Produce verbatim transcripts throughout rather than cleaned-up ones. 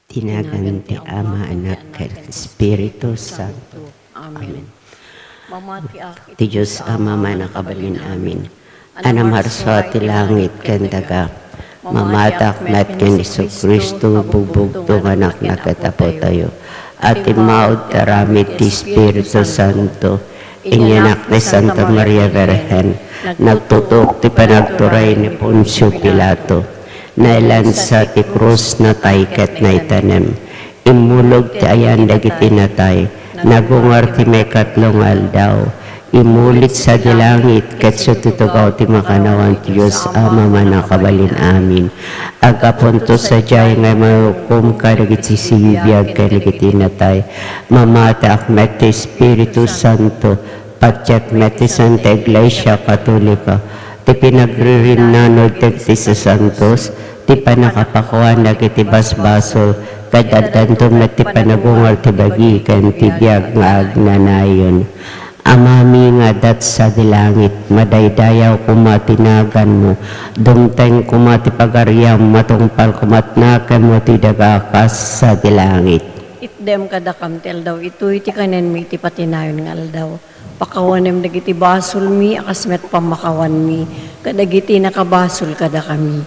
Ti nagan ti Ama, Anak, ken Espiritu Santo. Amen. Mamatiak iti Dios a mannakabalin amin. A namarsua ti langit ken daga. Mamatiak met ken Jesu-Cristo, bugbugto nga Anakna ket Apotayo. A timmaud ti aramid ti Espiritu Santo. Inyanak ni Santa Maria Virgen. Nagtutuok ti panagturay ni Poncio Pilato. Nailansa ti krus, natay ket naitanem. Immulog ti ayan dagiti natay. Nagungar ti maikatlo nga aldaw. Immulit sadi langit ket sutitugaw ti makannawan ti Dios a mannakabalin amin. Aggapunto sadiay nga maiukom kadagiti sibibiag ken dagiti natay. Mamatiak met ti Espiritu Santo. Patiek met ti Santa Iglesia Katolika, ti pinagririnnanod dagiti sasantos, ti pannakapakuan dagiti basbasol, ket addanto met ti panagungar ti bagi ken ti biag nga agnanayon. Amami nga adda sadi langit, madaydayaw koma ti naganmo, dumteng koma ti pagariam, matungpal koma ti nakemmo ti daga kas sadi langit. Itdem kadakam ti aldaw itoy ti kanenmi iti patinayon nga aldaw. Pakawanem dagiti basolmi a kas met pammakawanmi kadagiti nakabasol kadakami.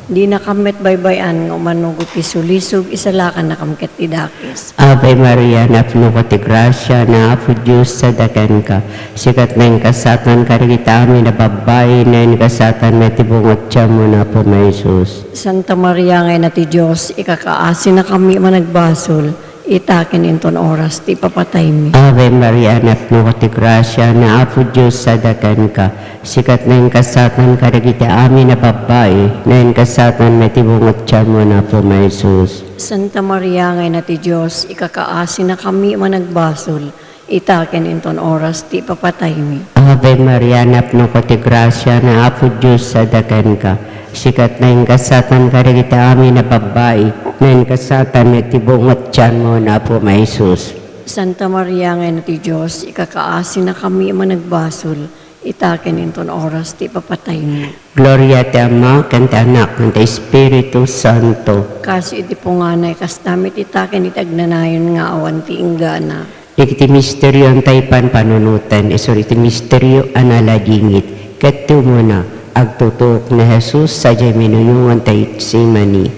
Dinakam met baybay-an nga umanugo ti sulisog, isalakannakam ket ti dakes. Ave Maria, napnoka ti grasia, ni Apo Dios sadi kenka. Sika ti nainkasaton kadagiti amin a babbai, nainkasaton met ti bunga ti tianmo, ni Apo nga Jesus. Santa Maria nga Ina ti Dios, ikakaasinakami a managbasol, ita ken inton oras ti ipapataymi. Ave Maria, napnoka ti grasia, ni Apo Dios sadi kenka. Sika ti nainkasaton kadagiti amin a babbai, nainkasaton met ti bunga ti tianmo, ni Apo nga Jesus. Santa Maria nga Ina ti Dios, ikakaasinakami a managbasol, ita ken inton oras ti ipapataymi. Ave Maria, napnoka ti grasia, ni Apo Dios sadi kenka. Sika ti nainkasaton kadagiti amin a babbai, nainkasaton met ti bunga ti tianmo, ni Apo nga Jesus. Santa Maria nga Ina ti Dios, ikakaasinakami a managbasol, ita ken inton oras ti ipapataymi. Gloria ti Ama, ken ti Anak, ken ti Espiritu Santo. Kas iti punganay, kasta met ita ken iti agnanayon nga awan ti inggana. Iti misterio ti panpanunoten, isu iti misterio a naladingit, ket ti umuna, agtutuok ni Jesus sadiay minuyongan ti Getsemani.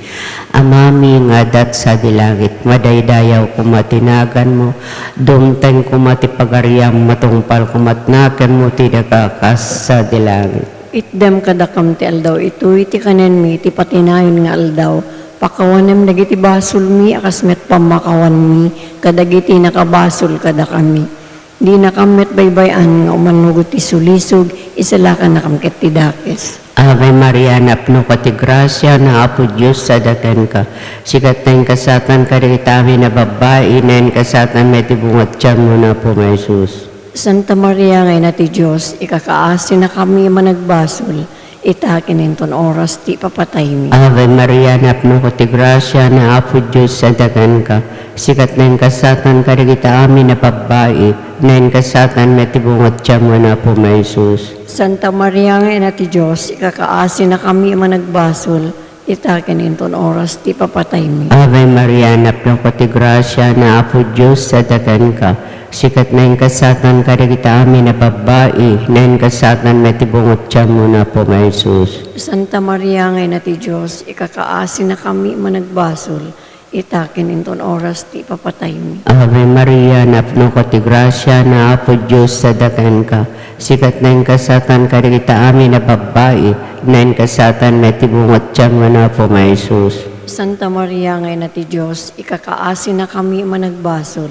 Amami nga adda sadi langit, madaydayaw koma ti naganmo, dumteng koma ti pagariam, matungpal koma ti nakemmo ti daga kas sadi langit. Itdem kadakam ti aldaw itoy ti kanenmi iti patinayon nga aldaw. Pakawanem dagiti basolmi a kas met pammakawanmi kadagiti nakabasol kadakami. Dinakam met baybay-an nga umanugo ti sulisog, isalakannakam ket ti dakes. Ave Maria, napnoka ti grasia, ni Apo Dios sadi kenka. Sika ti nainkasaton kadagiti amin a babbai, nainkasaton met ti bunga ti tianmo, ni Apo nga Jesus. Santa Maria nga Ina ti Dios, ikakaasinakami a managbasol, ita ken inton oras ti ipapataymi. Ave Maria, napnoka ti grasia, ni Apo Dios sadi kenka. Sika ti nainkasaton kadagiti amin a babbai, nainkasaton met ti bunga ti tianmo, ni Apo nga Jesus. Santa Maria nga Ina ti Dios, ikakaasinakami a managbasol, ita ken inton oras ti ipapataymi. Ave Maria, napnoka ti grasia, ni Apo Dios sadi kenka. Sika ti nainkasaton kadagiti amin a babbai, nainkasaton met ti bunga ti tianmo, ni Apo nga Jesus. Santa Maria nga Ina ti Dios, ikakaasinakami a managbasol, ita ken inton oras ti ipapataymi. Ave Maria, napnoka ti grasia, ni Apo Dios sadi kenka. Sika ti nainkasaton kadagiti amin a babbai, nainkasaton met ti bunga ti tianmo, ni Apo nga Jesus. Santa Maria nga Ina ti Dios, ikakaasinakami a managbasol,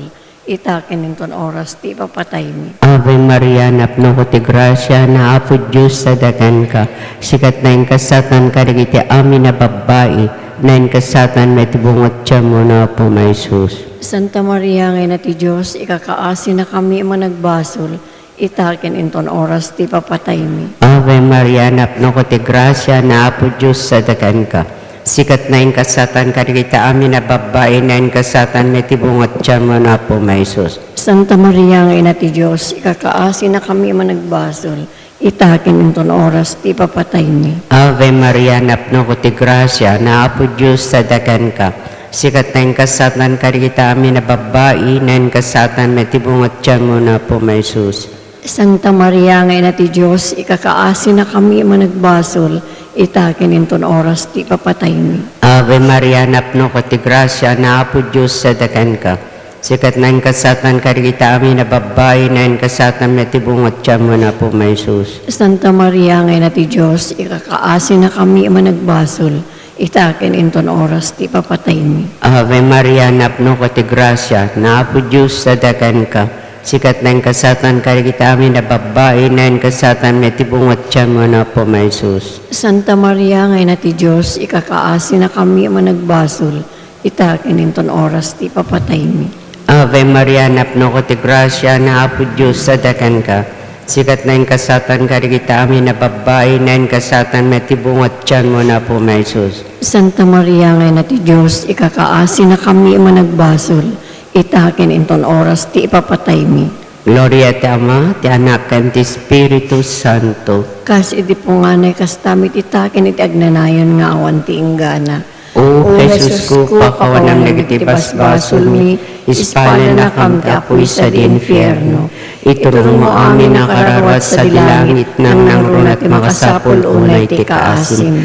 ita ken inton oras ti ipapataymi. Ave Maria, napnoka ti grasia, ni Apo Dios sadi kenka. Sika ti nainkasaton kadagiti amin a babbai, nainkasaton met ti bunga ti tianmo, ni Apo nga Jesus. Santa Maria nga Ina ti Dios, ikakaasinakami a managbasol, ita ken inton oras ti ipapataymi. Ave Maria, napnoka ti grasia, ni Apo Dios sadi kenka. Sika ti nainkasaton kadagiti amin a babbai, nainkasaton met ti bunga ti tianmo, ni Apo nga Jesus. Santa Maria nga Ina ti Dios, ikakaasinakami a managbasol, ita ken inton oras ti ipapataymi. Ave Maria, napnoka ti grasia, ni Apo Dios sadi kenka. Sika ti naingasatan kadagiti amin a babbai, naingasatan met ti bunga ti tianmo, Apo mi Jesus. Santa Maria nga Ina ti Dios, ikakaasinakami a managbasol, ita ken inton oras ti ipapataymi. Ave Maria, napnoka ti grasia, ni Apo Dios adda kenka. Sika ti naingasatan kadagiti amin a babbai, naingasatan met ti bunga ti tianmo, Apo mi Jesus. Santa Maria nga Ina ti Dios, ikakaasinakami a managbasol, ita ken inton oras ti ipapataymi. Ave Maria, napnoka ti grasia, ni Apo Dios adda kenka. Sika ti naingasatan kadagiti amin a babbai, naingasatan met ti bunga ti tianmo, Apo mi Jesus. Santa Maria nga Ina ti Dios, ikakaasinakami a managbasol, ita ken inton oras ti ipapataymi. Ave Maria, napnoka ti grasia, ni Apo Dios adda kenka. Sika ti naingasatan kadagiti amin a babbai, naingasatan met ti bunga ti tianmo, Apo mi Jesus. Santa Maria nga Ina ti Dios, ikakaasinakami a managbasol, ita ken inton oras ti ipapataymi. Gloria ti Ama, ti Anak, ken ti Espiritu Santo. Kas idi punganay, kasta met ita ken iti agnanayon nga awan ti inggana. O O Jesus ko, pakawanam dagiti basbasolmi, ispalennakam ti apuy sadi infierno. Iturongmo amin a kararua sadi langit, nangnangruna ti makasapul unay ti kaasim.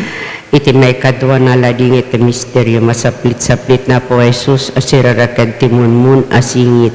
Iti maikadua nga ladingit ti misterio, masaplit-saplit ni Apo Jesus a siraraken ti munmun a singit.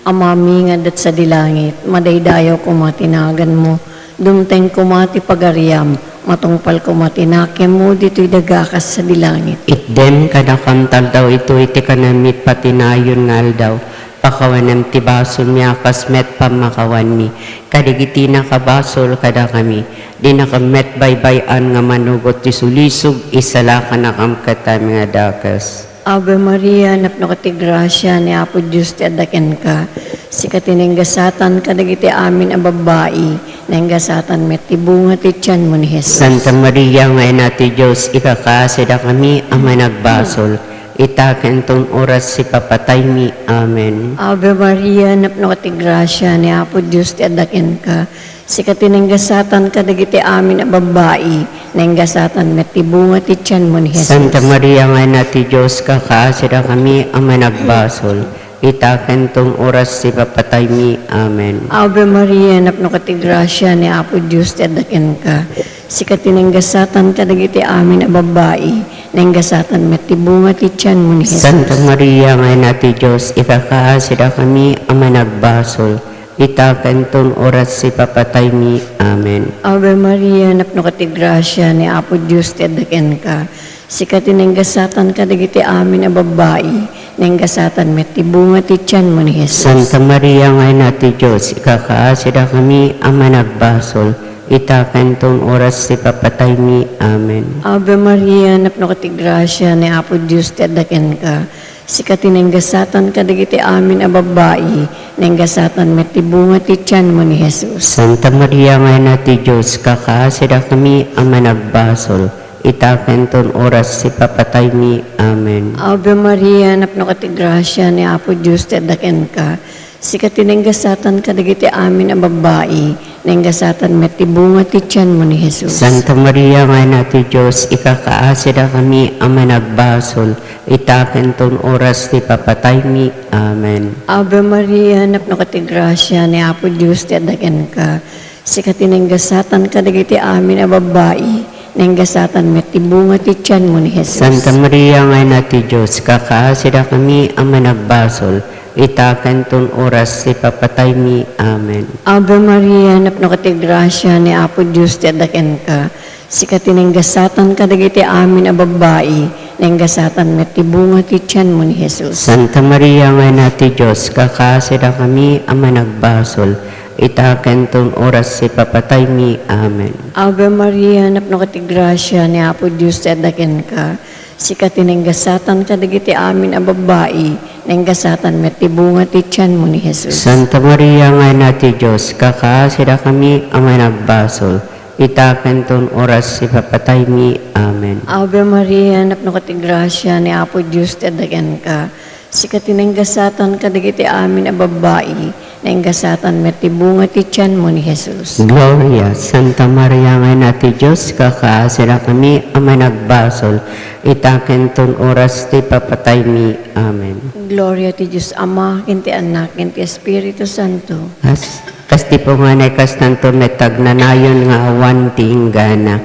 Amami nga adda sadi langit, madaydayaw koma ti naganmo, dumteng koma ti pagariam, matungpal koma ti nakemmo ditoy daga kas sadi langit. Itdem kadakam ti aldaw itoy ti kanam iti patinayon nga aldaw. Pakawanem ti basolmi a kas met pammakawanmi kadagiti nakabasol kadakami. Dinakam met baybay-an nga manugot ti sulisog, isalakanakam ket amin nga dakes. Ave Maria, napnoka ti grasia, ni Apo Dios ti adda kenka. Sika ti naingasatan kadagiti amin a babbai, naingasatan met ti bunga ti tianmo ni Jesus. Santa Maria nga Ina ti Dios, ikakaasidakami a managbasol, ita ken ton oras ti papataymi. Amen. Ave Maria, napnoka ti grasia, ni Apo Dios ti adda kenka. Sika ti naingasatan kadagiti amin a babbai, naingasatan met ti bunga ti tianmo ni Jesus. Santa Maria nga Ina ti Dios, kakaasirakami a managbasol, ita ken ton oras ti papataymi. Amen. Ave Maria, napnoka ti grasia, ni Apo Dios ti adda kenka. Sika ti naingasatan kadagiti amin a babbai, naingasatan met ti bunga ti tianmo ni Jesus. Santa Maria nga Ina ti Dios, ikakaasirakami a managbasol, ita ken ton oras ti papataymi. Amen. Ave Maria, napnoka ti grasia, ni Apo Dios ti adda kenka. Sika ti naingasatan kadagiti amin a babbai, naingasatan met ti bunga ti tianmo ni Jesus. Santa Maria nga Ina ti Dios, ikakaasirakami a managbasol, ita ken ton oras ti papataymi. Amen. Ave Maria, napnoka ti grasia, ni Apo Dios ti adda kenka. Sika ti naingasatan kadagiti amin a babbai, naingasatan met ti bunga ti tianmo ni Jesus. Santa Maria nga Ina ti Dios, kakaasirakami a managbasol, ita ken ton oras ti papataymi. Amen. Ave Maria, napnoka ti grasia, ni Apo Dios ti adda kenka. Sika ti naingasatan kadagiti amin a babbai, naingasatan met ti bunga ti tianmo ni Jesus. Santa Maria nga Ina ti Dios, ikakaasirakami a managbasol, ita ken ton oras ti papataymi. Amen. Ave Maria, napnoka ti grasia, ni Apo Dios ti adda kenka. Sika ti naingasatan kadagiti amin a babbai, naingasatan met ti bunga ti tianmo ni Jesus. Santa Maria nga Ina ti Dios, kakaasirakami a managbasol, ita ken ton oras ti papataymi. Amen. Ave Maria, napnoka ti grasia, ni Apo Dios ti adda kenka. Sika ti naingasatan kadagiti amin a babbai, naingasatan met ti bunga ti tianmo ni Jesus. Santa Maria nga Ina ti Dios, kakaasirakami a managbasol, ita ken ton oras ti papataymi. Amen. Ave Maria, napnoka ti grasia, ni Apo Dios ti adda kenka. Sika ti naingasatan kadagiti amin a babbai, naingasatan met ti bunga ti tianmo ni Jesus. Santa Maria nga Ina ti Dios, kakaasirakami a managbasol, ita ken ton oras ti papataymi. Amen. Ave Maria, napnoka ti grasia, ni Apo Dios ti adda kenka. Sika ti naingasatan kadagiti amin a babbai, Naingasatan met ti bunga ti tianmo ni Jesus. Gloria, Santa Maria nga Ina ti Dios, kakaasirakami a managbasol, ita ken ton oras ti papataymi. Amen. Gloria ti Dios Ama, ken ti Anak, ken ti Espiritu Santo. Kas, kas ti punganay, kastanto met agnanayon nga awan ti inggana.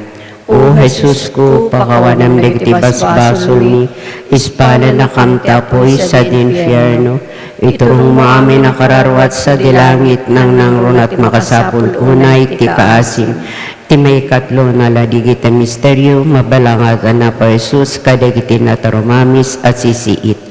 O Jesusko, pakawanam dagiti basbasolmi, ispalanakam ta apuy sadi infierno, iturongmo amin a kararuat sadi langit, nangnangruna ti makasapul unay ti kaasim. Ti maikatlo nga alaligid a misterio, mabalangat a napaw Jesus kadagiti natarumamis a sisiit.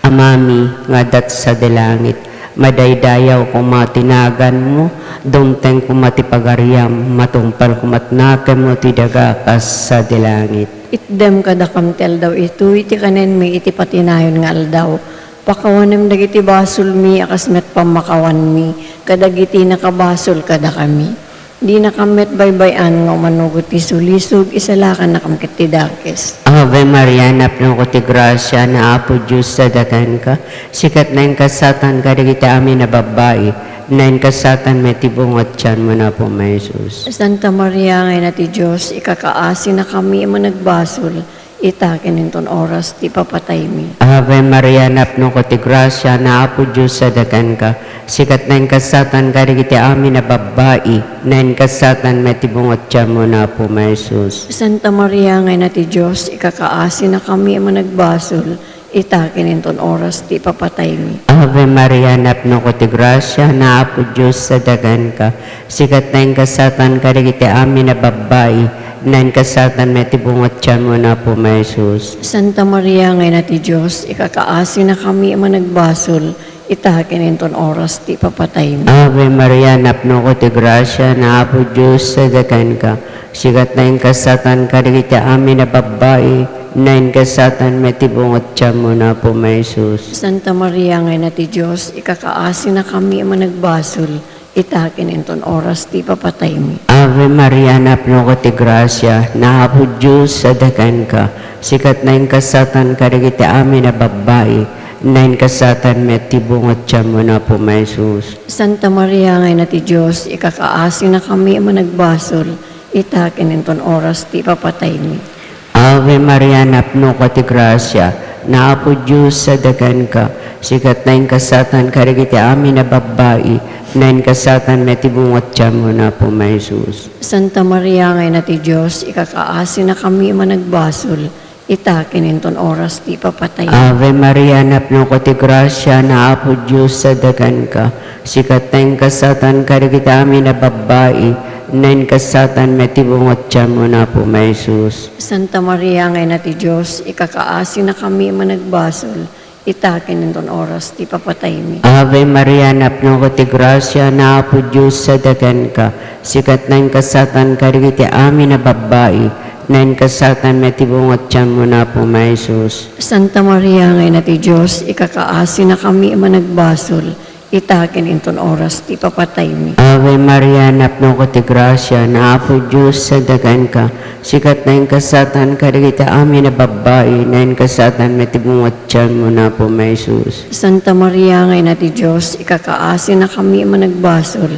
Amami nga adda sadi langit, madaydayaw koma ti naganmo, dumteng koma ti pagariam, matungpal koma ti nakemmo ti daga kas sadi langit. Itdem kadakam ti aldaw itoy ti kanenmi iti patinayon nga aldaw. Pakawanem dagiti basolmi a kas met pammakawanmi kadagiti nakabasol kadakami. Dinakam met baybay-an nga umanugot ti sulisog, isalakannakam ket ti dakes. Ave Maria, napnoko ti grasia, nga Apo Dios sadakanka. Sika ti naingasatan kadagiti amin a babbai, naingasatan met ti bunga ti tianmo nga Apo Jesus. Santa Maria nga Ina ti Dios, ikakaasinakami a managbasol, ita ken inton oras ti papataymi. Ave Maria, napnoko ti grasia, nga Apo Dios sadakanka. Sika ti naingasatan kadagiti amin a babbai, naingasatan met ti bunga ti tianmo nga Apo Jesus. Santa Maria nga Ina ti Dios, ikakaasinakami a managbasol, ita ken inton oras ti papataymi. Ave Maria, napnoko ti grasia, nga Apo Dios sadakanka. Sika ti naingasatan kadagiti amin a babbai, naingasatan met ti bunga ti tianmo nga Apo Jesus. Santa Maria nga Ina ti Dios, ikakaasinakami a managbasol, ita ken inton oras ti papataymi. Ave Maria, napnoko ti grasia, nga Apo Dios sadakanka. Sika ti naingasatan kadagiti amin a babbai, naingasatan met ti bunga ti tianmo nga Apo Jesus. Santa Maria nga Ina ti Dios, ikakaasinakami a managbasol, ita ken inton oras ti papataymi. Ave Maria, napnoko ti grasia, nga Apo Dios sadakanka. Sika ti naingasatan kadagiti amin a babbai, naingasatan met ti bunga ti tianmo nga Apo Jesus. Santa Maria nga Ina ti Dios, ikakaasinakami a managbasol, ita ken inton oras ti papataymi. Ave Maria, napnoko ti grasia, nga Apo Dios sadakanka. Sika ti naingasatan kadagiti amin a babbai, naingasatan met ti bunga ti tianmo nga Apo Jesus. Santa Maria nga Ina ti Dios, ikakaasinakami a managbasol, ita ken inton oras ti papataymi. Ave Maria, napnoko ti grasia, nga Apo Dios sadakanka. Sika ti naingasatan kadagiti amin a babbai, naingasatan met ti bunga ti tianmo nga Apo Jesus. Santa Maria nga Ina ti Dios, ikakaasinakami a managbasol, ita ken inton oras ti papataymi. Ave Maria, napnoko ti grasia, nga Apo Dios sadakanka. Sika ti naingasatan kadagiti amin a babbai, naingasatan met ti bunga ti tianmo nga Apo Jesus. Santa Maria nga Ina ti Dios, ikakaasinakami a managbasol, ita ken inton oras ti papataymi. Ave Maria, napnoko ti grasia, nga Apo Dios sadakanka. Sika ti naingasatan kadagiti amin a babbai, naingasatan met ti bunga ti tianmo nga Apo Jesus. Santa Maria nga Ina ti Dios, ikakaasinakami a managbasol,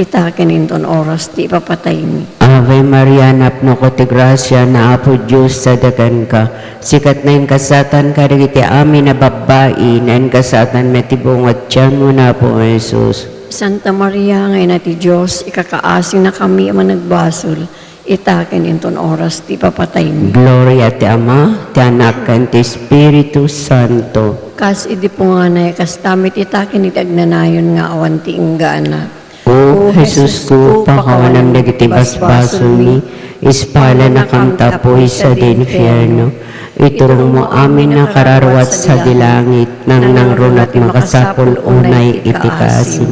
ita ken inton oras ti ipapataymi. Ave Maria, napnoko ti grasia, nga Apo Dios sadakanka. Sika ti naingasatan kadagiti amin a babbai, naingasatan met ti bunga ti tianmo nga Apo Jesus. Santa Maria nga Ina ti Dios, ikakaasinakami a managbasol, ita ken inton oras ti ipapataymi. Gloria ti Ama, ti Anak, ken ti Espiritu Santo. Kas idi punganay, kasta met ita ken iti agnanayon nga awan ti inggana. O Jesusko, pakawanam dagiti basbasolmi, ispalanakam ta apuy sadi infierno. Iturongmo amin a kararuat sadi langit, nangnangruna ti makasapul unay iti kaasim.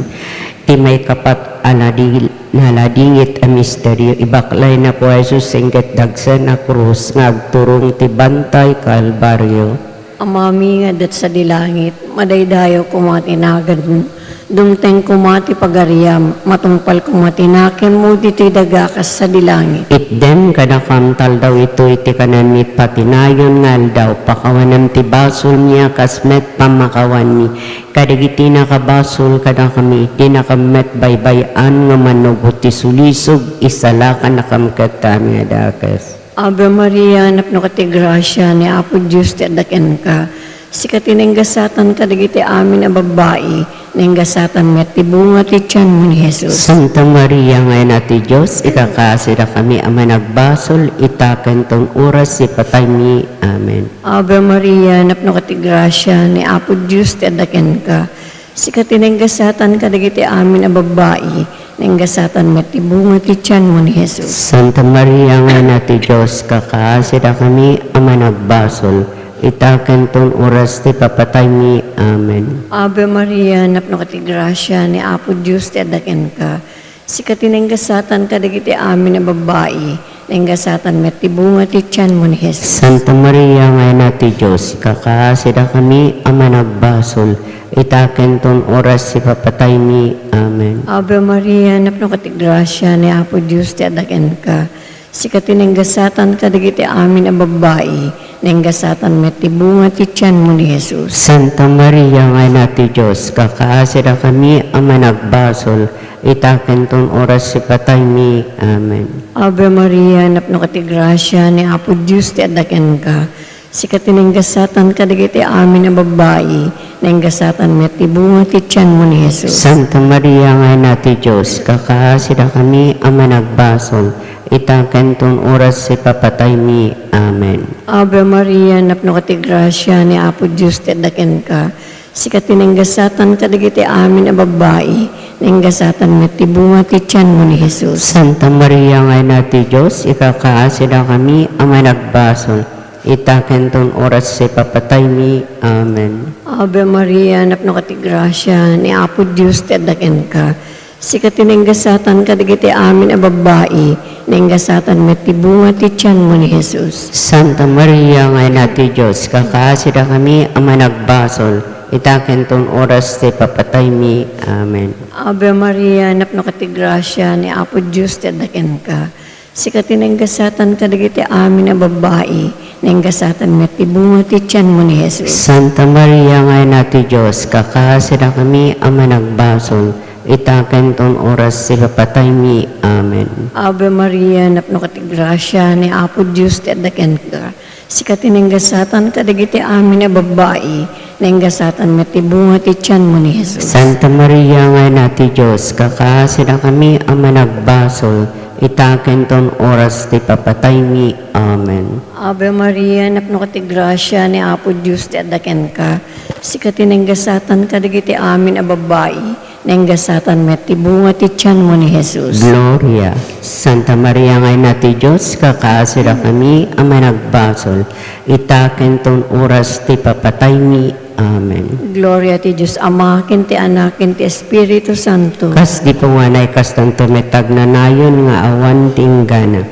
Ti maikapat a ladi-, naladingit a misterio, ibaklayna ni Jesus inggit dagsen a krus nga agturong ti Bantay Kalbario. Amami nga adda sadi langit, madaydayaw koma ti naganmo. Dumteng koma ti pagariam, matungpal koma ti nakemmo ditoy daga kas sadi langit. Itdem kadakam ti aldaw itoy ti kanenmi iti patinayon nga aldaw, pakawanem ti basolmi a kas met pammakawanmi kadagiti nakabasol kadakami, dinakam met baybay-an nga mannugot ti sulisog, isalakannakam ket ti amin a dakes. Ave Maria, napnoka ti grasia, ni Apo Dios ti adda kenka. Sika ti nainggasatan kadagiti amin a babbai, nainggasatan met ti bunga ti tianmo ni Jesus. Santa Maria nga Ina ti Dios, ikakaasidakami a managbasol, ita ken ton oras ti pataymi. Amen. Ave Maria, napnoka ti grasia, ni Apo Dios ti adda kenka. Sika ti nainggasatan kadagiti amin a babbai, nainggasatan met ti bunga ti tianmo ni Jesus. Santa Maria nga Ina ti Dios, kakaasida kami a managbasol, ita ken ton oras ti papataymi. Amen. Ave Maria, napnoka ti grasia, ni Apo Dios ti adda kenka. Sika ti nainggasatan kadagiti amin a babbai, nainggasatan met ti bunga ti tianmo ni Jesus. Santa Maria nga Ina ti Dios, ikakaasida kami a managbasol, ita ken ton oras ti papataymi. Amen. Ave Maria, napnoka ti grasia, ni Apo Dios ti adda kenka. Sika ti nainggasatan kadagiti amin a babbai, nainggasatan met ti bunga ti tianmo ni Jesus. Santa Maria nga Ina ti Dios, kakaasida kami a managbasol, ita ken ton oras ti pataymi. Amen. Ave Maria, napnoka ti grasia, ni Apo Dios ti adda kenka. Sika ti nainggasatan kadagiti amin a babbai, nainggasatan met ti bunga ti tianmo ni Jesus. Santa Maria nga Ina ti Dios, kakaasida kami a managbasol, ita ken ton oras ti papataymi. Amen. Ave Maria, napnoka ti grasia, ni Apo Dios ti adda kenka. Sika ti nainggasatan kadagiti amin a babbai, nainggasatan met ti bunga ti tianmo ni Jesus. Santa Maria nga Ina ti Dios, ikakaasida kami a managbasol, ita ken ton oras ti papataymi. Amen. Ave Maria, napnoka ti grasia, ni Apo Dios ti adda kenka. Sika ti nainggasatan kadagiti amin a babbai, nainggasatan met ti bunga ti tianmo ni Jesus. Santa Maria nga Ina ti Dios, kakaasida kami a managbasol, ita ken ton oras ti papataymi. Amen. Ave Maria, napnoka ti grasia, ni Apo Dios ti adda kenka. Sika ti nainggasatan kadagiti amin a babbai, nainggasatan met ti bunga ti tianmo ni Jesus. Santa Maria nga Ina ti Dios, kakaasida kami a managbasol, ita ken ton oras ti papataymi. Amen. Ave Maria, napnoka ti grasia, ni Apo Dios ti adda kenka. Sika ti nainggasatan kadagiti amin a babbai, nainggasatan met ti bunga ti tianmo ni Jesus. Santa Maria nga Ina ti Dios, kakaasida kami a managbasol, ita ken ton oras ti papataymi. Amen. Ave Maria, napnoka ti grasia, ni Apo Dios ti adda kenka. Sika ti nainggasatan kadagiti amin a babbai, nainggasatan met ti bunga ti tianmo ni Jesus. Gloria. Santa Maria nga Ina ti Dios, kakaasida kami a managbasol, ita ken ton oras ti papataymi. Amen. Gloria ti Dios Ama, ken ti Anak, ken ti Espiritu Santo. Kas di punganay, kastanto met agnanayon nga awan ti inggana.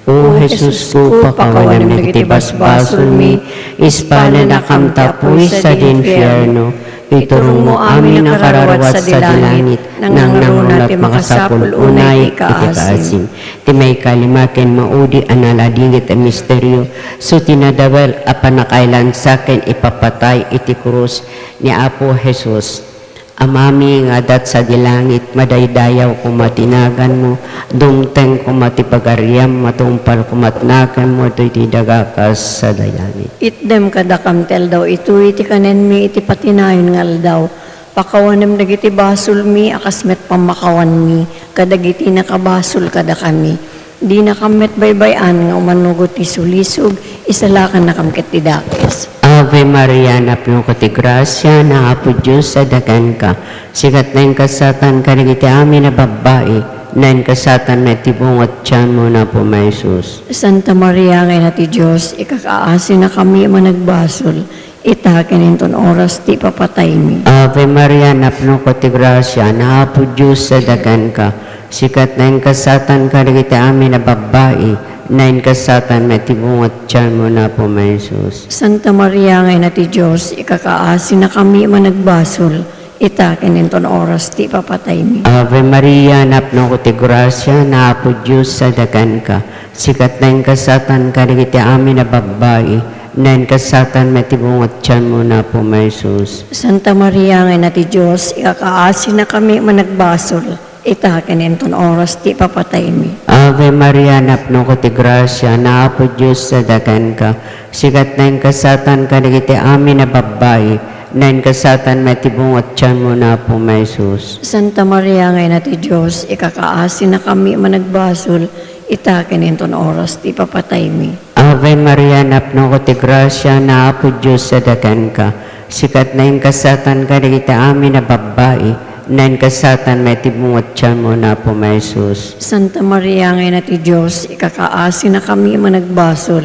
O Jesusko, pakawanem dagiti basbasolmi, ispalennakam ta apuy sadi infierno, iturongmo amin a kararuat sadi langit, nangnangruna ti makasapul unay iti kaasim. Ti maikalima ken maudi a naladingit a misterio, isu ti nadawel a pannakailansa ken ipapatay iti krus ni Apo Jesus. Amami nga adda sadi langit, madaydayaw koma ti naganmo, dumteng koma ti pagariam, matungpal koma ti nakemmo ditoy daga kas sadi langit. Itdem kadakam ti aldaw itoy ti kanenmi iti patinayon nga aldaw. Pakawanem dagiti basolmi a kas met pammakawanmi kadagiti nakabasol kadakami. Dinakam met baybay-an nga umanugot ti sulisog, isalakannakam ket ti dakes. Ave Maria, napnoka ti grasia, ni Apo Dios adda kenka. Sika ti nainggasatan kadagiti amin a babbai, nainggasatan met ti bunga ti tianmo, ni Apo Jesus. Santa Maria nga Ina ti Dios, ikakaasinakami a managbasol, ita ken inton oras ti ipapataymi. Ave Maria, napnoka ti grasia, ni Apo Dios adda kenka. Sika ti nainggasatan kadagiti amin a babbai, nainggasatan met ti bunga ti tianmo, ni Apo Jesus. Santa Maria nga Ina ti Dios, ikakaasinakami a managbasol, ita ken inton oras ti ipapataymi. Ave Maria, napnoko ti grasia, ni Apo Dios sadakanka. Sika ti nainkasaatan kadagiti amin a babbai, nainkasaatan met ti bunga ti tianmo, ni Apo Jesus. Santa Maria nga Ina ti Dios, ikakaasinakami a managbasol, ita ken inton oras ti ipapataymi. Ave Maria, napnoko ti grasia, ni Apo Dios sadakanka. Sika ti nainkasaatan kadagiti amin a babbai, nainkasaatan met ti bunga ti tianmo, ni Apo Jesus. Santa Maria nga Ina ti Dios, ikakaasinakami a managbasol, ita ken inton oras ti ipapataymi. Ave Maria, napnoko ti grasia, ni Apo Dios sadakanka. Sika ti nainkasaatan kadagiti amin a babbai, nainkasaatan met ti bunga ti tianmo, ni Apo Jesus. Santa Maria nga Ina ti Dios, ikakaasinakami a managbasol,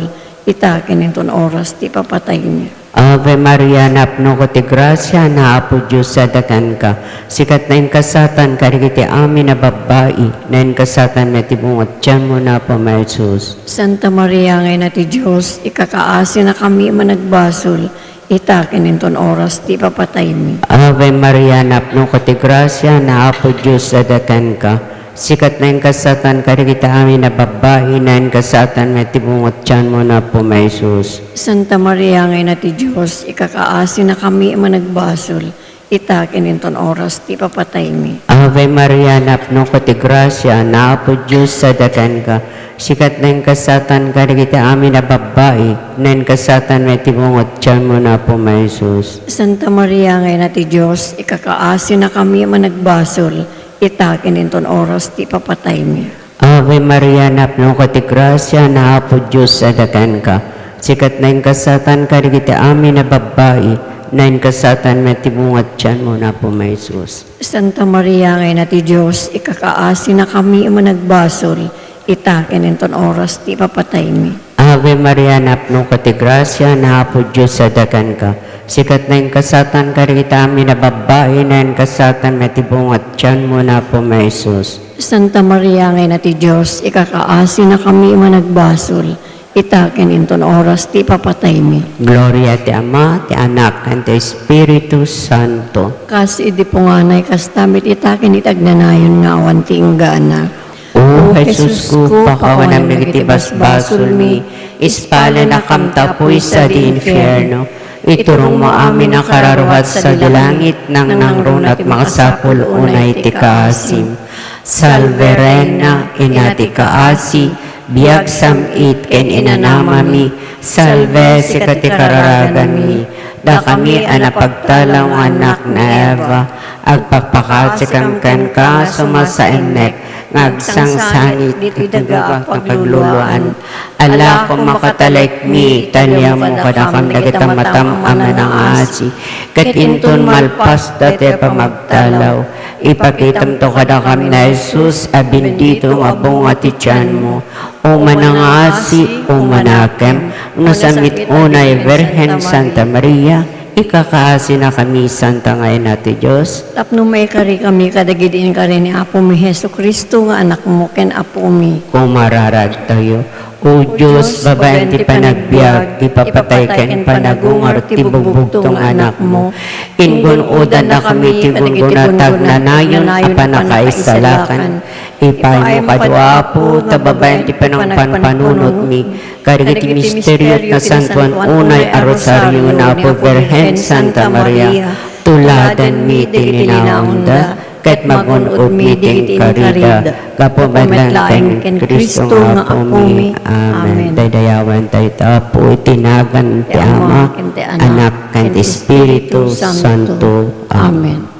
ita ken inton oras ti ipapataymi. Ave Maria, napnoko ti grasia, ni Apo Dios sadakanka. Sika ti nainkasaatan kadagiti amin a babbai, nainkasaatan met ti bunga ti tianmo, ni Apo Jesus. Santa Maria nga Ina ti Dios, ikakaasinakami a managbasol, ita ken inton oras ti ipapataymi. Ave Maria, napnoko ti grasia, ni Apo Dios sadakanka. Sika ti nainkasaatan kadagiti amin a babbai, nainkasaatan met ti bunga ti tianmo, ni Apo Jesus. Santa Maria nga Ina ti Dios, ikakaasinakami a managbasol, ita ken inton oras ti ipapataymi. Ave Maria, napnoko ti grasia, ni Apo Dios sadakanka. Sika ti nainkasaatan kadagiti amin a babbai, nainkasaatan met ti bunga ti tianmo, ni Apo Jesus. Santa Maria nga Ina ti Dios, ikakaasinakami a managbasol, ita ken inton oras ti ipapataymi. Ave Maria, napnoko ti grasia, ni Apo Dios sadakanka. Sika ti nainkasaatan kadagiti amin a babbai, nainkasaatan met ti bunga ti tianmo, ni Apo Jesus. Santa Maria nga Ina ti Dios, ikakaasinakami a managbasol, ita ken inton oras ti ipapataymi. Ave Maria, napnoko ti grasia, ni Apo Dios sadakanka. Sika ti nainkasaatan kadagiti amin a babbai, nainkasaatan met ti bunga ti tianmo, ni Apo Jesus. Santa Maria nga Ina ti Dios, ikakaasinakami a managbasol, ita ken inton oras ti ipapataymi. Gloria ti Ama, ti Anak, ken ti Espiritu Santo. Kas idi punganay, kasta met ita ken iti agnanayon nga awan ti inggana. O Jesusko, pakawanam dagiti basbasolmi, ispalanakam ta apuy sadi infierno. Iturongmo amin a kararuat sadi langit, nangnangruna ti makasapul unay ti kaasim. Salve Reina, ina ti kaasi, biag sam-it ken inanamami, salve sika ti kararaganmi, dakami a napagtalaw nga annak ni Eva, agpakpakasikam kenka, sumasaennek nga agsangsangit ditoy daga a pagluluan. Ala, kumakatalaykmi, taliammo kadakam dagita matam a manangaasi, ket inton malpasda ti pamagtalaw, ipakitamto kadakam ni Jesus a bendito nga bunga ti tianmo. O manangaasi, o manakem, no sam-it unay Birhen Santa Maria, ikakaasinakami, Santa nga Ina ti Dios. Tapno maikarikami kadagidi inkari ni Apomi Jesu-Cristo nga Anakmo ken Apomi. Kumararagtayo. O Dios, babaen ti panagbiag, ipapatay ken panagungar ti bugbugtong nga Anakmo. Ingun-odannakami ti gungguna ti agnanayon a pannakaisalakan. Ipaaymo kadi, Apo, ta babaen ti panangpanpanunotmi kadagiti misterio ti nasantoan unay a rosario ni Apo Birhen Santa Maria, tuladanmi ti linaonda, ket magun-odmi ti inkarida, gapu met laeng ken Cristo nga Apomi. Amen. Daydayawantayo ti Apo iti nagan ti Ama, ken ti Anak, ken ti Espiritu Santo. Amen.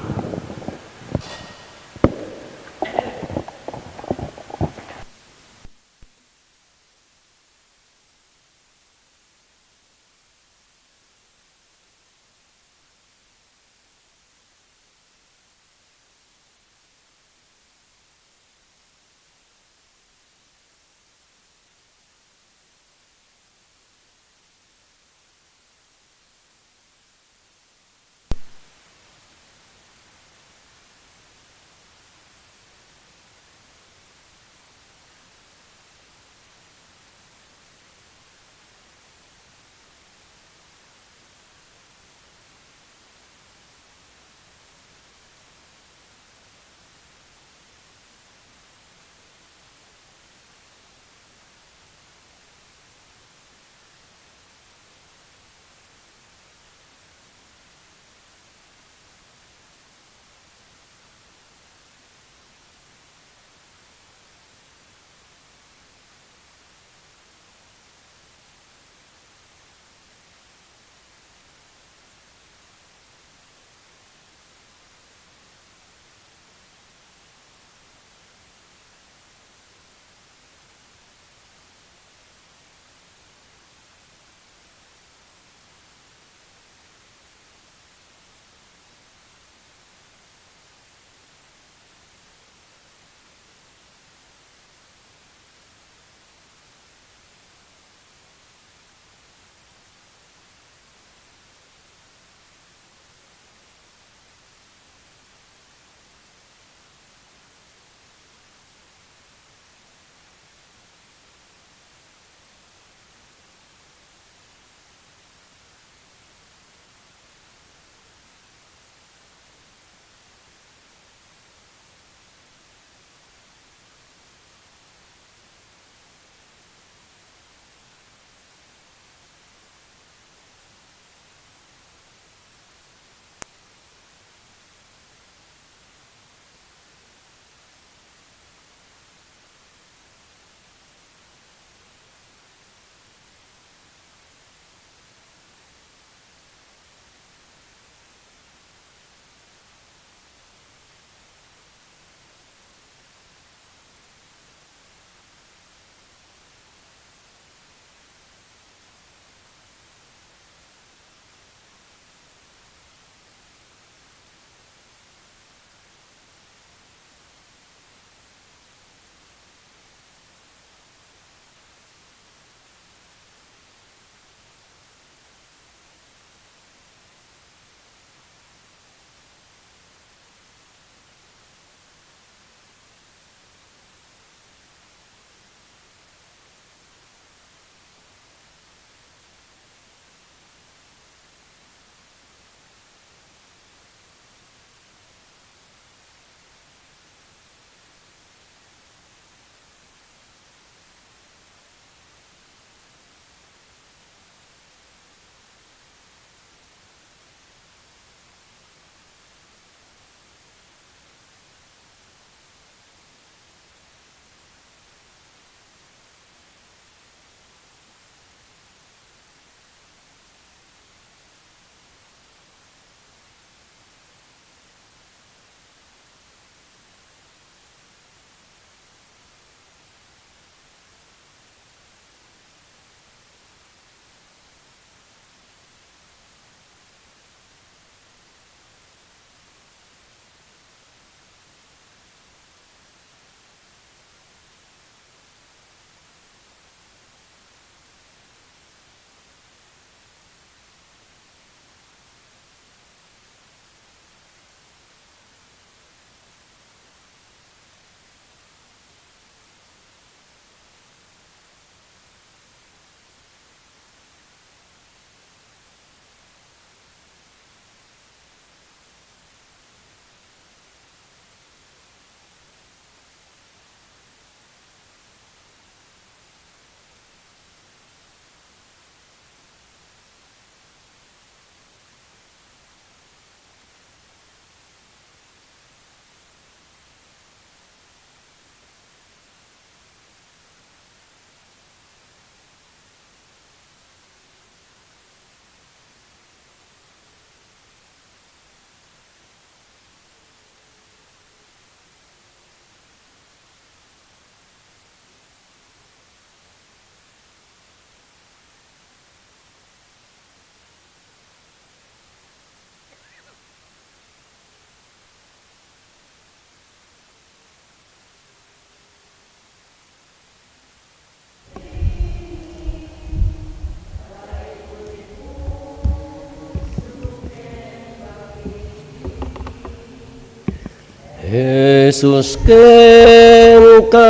Jesus, kenka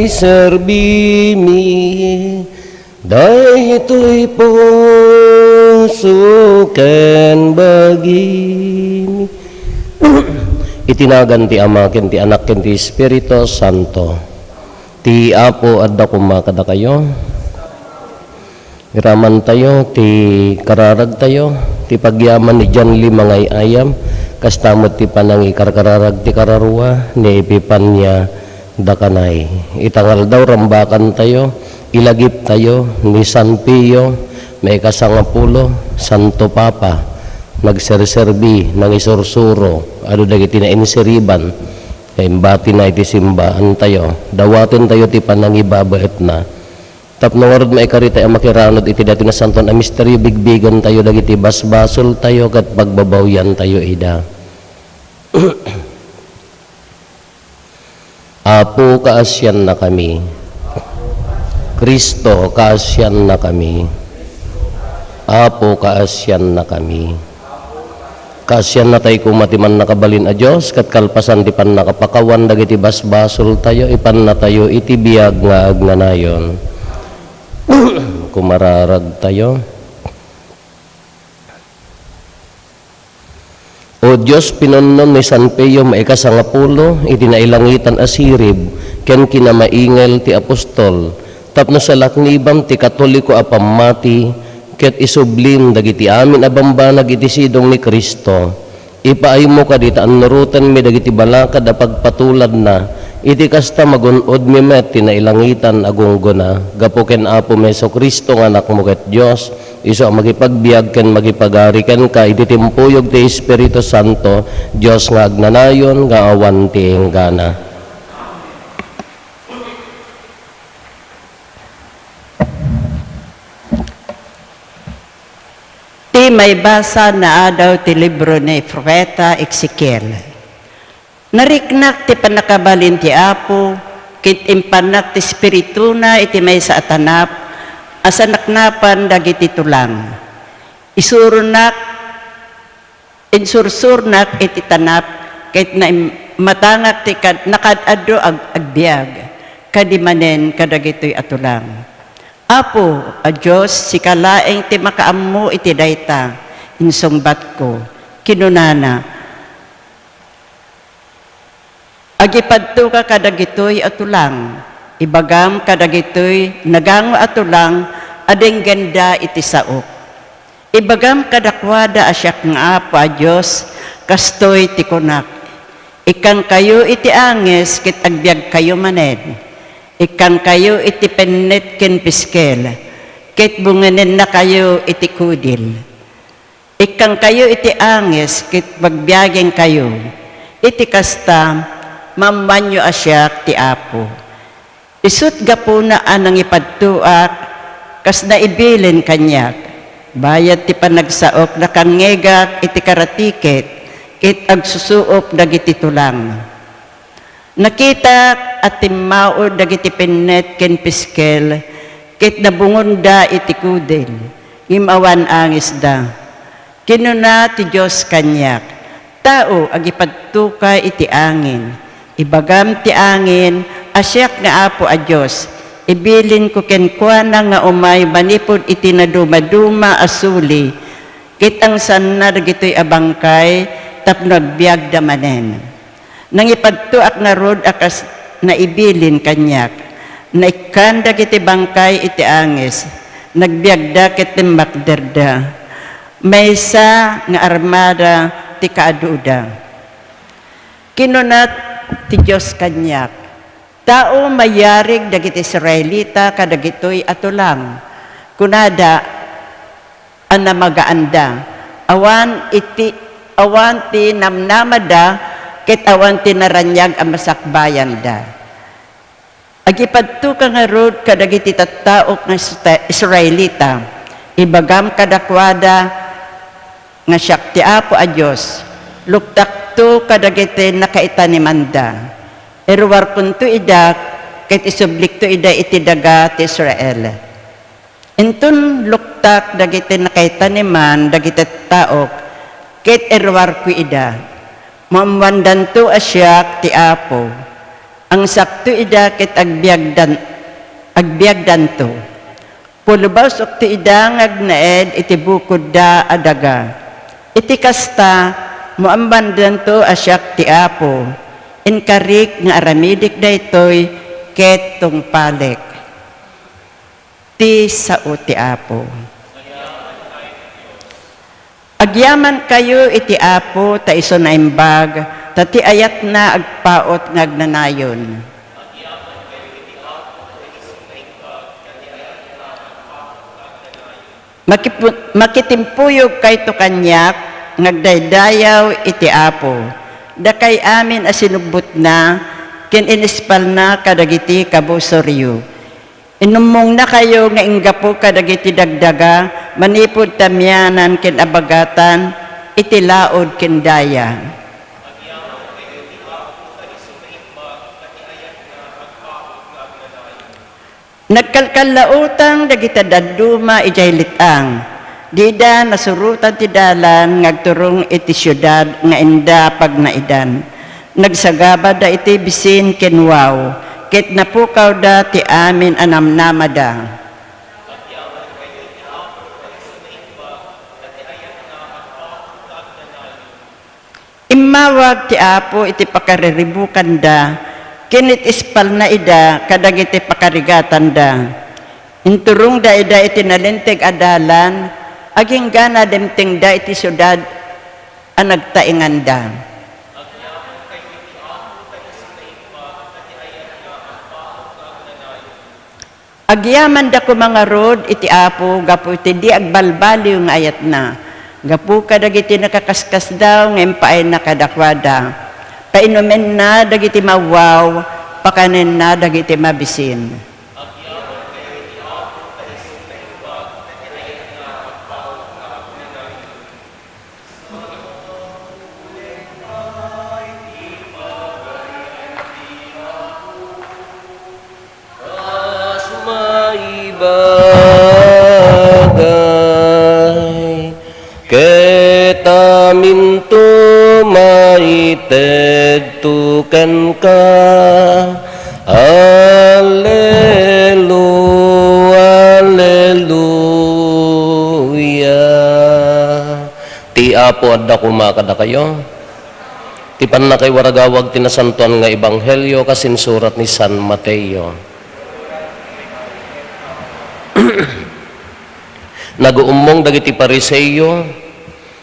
iserbimi, daytoy puso ken bagimi. Iti nagan ti Ama, ken ti Anak, ken ti Espiritu Santo. Ti Apo adda koma kadakayo. Iramantayo ti kararagtayo, ti pagyaman ni John Lee mangay-ayam, kasta met ti panangikarkararag ti kararua ni Epifania da Canay. Ita nga aldaw, rambakantayo, ilagiptayo ni San Pio, maikasangapulo, Santo Papa, nagserserbi, nangisursuro, adu dagiti nainsiriban, nga imbatina iti simbaantayo. Dawatentayo ti panangibabaetna. Tapno ngarud, maikari tayo a makiranud iti daytoy nasantoan a misterio, bigbigantayo dagiti basbasoltayo ket pagbabawiantayo ida. Apo, kaasiannakami. Cristo, kaasiannakami. Apo, kaasiannakami. Kaasiannatayo koma ti Mannakabalin a Dios, ket kalpasan ti pannakapakawan dagiti basbasoltayo, ipannatayo iti biag nga agnanayon. Kumararagtayo. O Dios, pinunnon ni San Pio maikasangapulo iti nailangitan a sirib ken kinamaingel ti apostol, tapno salaknibam ti Katoliko a pammati, ket isublim dagiti amin a bambanag iti sidong ni Cristo. Ipaaymo kadi ta annurotenmi dagiti balakad a pagpatuladna, iti kasta, magun-odmi met ti nailangitan a gunggona. Gapu ken Apomi Jesu-Cristo nga Anakmo ket Dios, isu a makipagbiag ken makipagari kenka iti timpuyog ti Espiritu Santo, Dios nga agnanayon nga awan ti inggana. Ti maibasa naadaw ti libro ni Profeta Ezekiel. Nariknak ti pannakabalin ti Apo, ket impannak ti Espirituna iti maysa a tanap a sanaknapan dagiti tulang. Isuronak, insursurnak iti tanap, ket naim-, matangak ti kad-, nakaad-adu ag-, agbiag, kadi manen kadagitoy a tulang. Apo a Dios, sika laeng ti makaammo iti dayta, insungbatko. Kinunana, Agipadtoka kadagitoy a tulang, ibagam kadagitoy nagango a tulang a denggenda iti saok. Ibagam kadakuada a siak nga Apo a Dios, kastoy ti kunak, Ikkankayo iti angis ket agbiagkayo manen. Ikkankayo iti pennet ken piskel, ket bungenennakayo iti kudil. Ikkankayo iti angis ket bagbiagenkayo. Iti kasta, maammoanyo a siak ti Apo. Isut' gapuna a nangipadtoak kas naibilin kaniak. Bayat ti panagsaok, nakangngegak iti karatiket ket agsusuop dagiti tulang. Nakitak a timmaud dagiti pennet ken piskel ket nabungonda iti kudil, ngem awan angisda. Kinuna ti Dios kaniak, Tao, agipadtoka iti angin. Ibagam ti angin a siak nga Apo a Dios. Ibilinko kenkuana nga umay manipud iti nadumaduma a suli, ket angsanna dagitoy a bangkay tapno agbiagda manen. Nangipadtoak ngarud a kas naibilin kaniak. Naikkan dagiti bangkay iti angis. Nagbiagda ket timmakderda. Maysa nga armada ti kaaduda. Kinuna ti Dios kaniak, Tao, mayarig dagiti Israelita kadagitoy a tulang. Kunada a namagaanda. Awan iti, awan ti namnamada ket awan ti naraniag a masakbayanda. Agipadtoka ngarud kadagiti tattaok nga Isra-, Israelita. Ibagam kadakuada nga siak ti Apo a Dios. Luktakto kadagiti nakaitanimanda. Iruarkonto ida ket isublikto ida iti daga ti Israel. Inton luktak dagiti nakaitaniman dagiti taok ket iruarko ida. Maammoandanto a siak ti Apo. Angsakto ida ket agbiagdan-, agbiagdanto. Pulbosokto ida nga agnaed iti bukodda a daga. Iti kasta, maammoandanto a siak ti Apo. Inkarik nga aramidik daytoy ket tungpalek. Ti sao ti Apo. Agyamankayo iti Apo ta isu naimbag, ta ti ayatna agpaut nga agnanayon. Makipu-, makitimpuyogkayto kaniak nga agdaydayaw iti Apo. Dakay amin a sinubbotna ken inispalna kadagiti kabusoryo. Inummongnakayo nga inggapu kadagiti dagdaga manipud tamianan ken abagatan iti laud ken daya. Nagkalkallautang dagiti dadduma idiay let-ang. Dida nasurotan ti dalan nga agturong iti siudad nga inda pagnaidan. Nagsagabada iti bisin ken wow, ket napukawda ti amin a namnamada. Immawag ti Apo iti pakariribukanda, ken it-ispalna ida kadagiti pakarigatanda. Inturongda ida iti nalinteg a dalan, agingga nadimtengda iti siudad a nagtainganda. Agyamanda koma ngarud iti Apo gapu iti di agbalbaliw nga ayatna. Gapu kadagiti nakaskasdaaw nga impaayna kadakuada. Painumenna dagiti mawwaw, pakanenna dagiti mabisin. Kas maibagay, ket aminto maitedto kenka. Allelu-, Alleluia. Ti Apo adda koma kadakayo. Ti pannakaiwaragawag ti Nasantoan nga Ebanghelio kas insurat ni San Mateo. Naguummong dagiti Fariseo